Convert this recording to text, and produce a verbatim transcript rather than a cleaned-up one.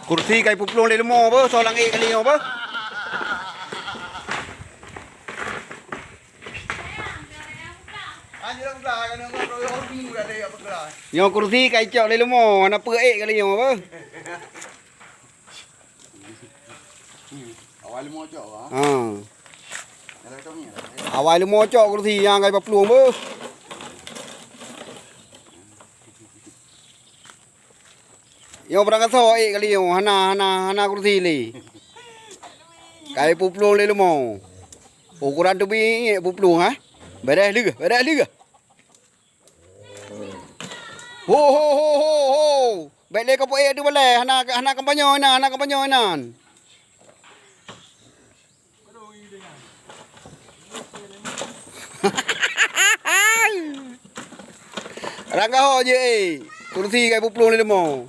Kursi ka ipeuplueng lé leumo beuh, soe langét kali nyoe beuh. Nyoe kursi ka icok lé leumo, hana peue ék kali nyoe beuh. Awai leumo cok, ha? Ha. Awai leumo cok kursi nyang ka ipeuplueng beuh. Nyoe barang gasoe ék kali nyoe, hana, hana, hana kursi lé. Ka ipeuplueng lé leumo. Ukoran teubiet ipeuplueng, ha? Beres leuh, beres leuh. Ho, ho, ho, ho, ho. Bèk lé kapeuék ateueh balèe, hana, hana kampanye inan, hana kampanye inan. Ranggaho jih, eh. Kursi ka ipeuplueng lé leumo.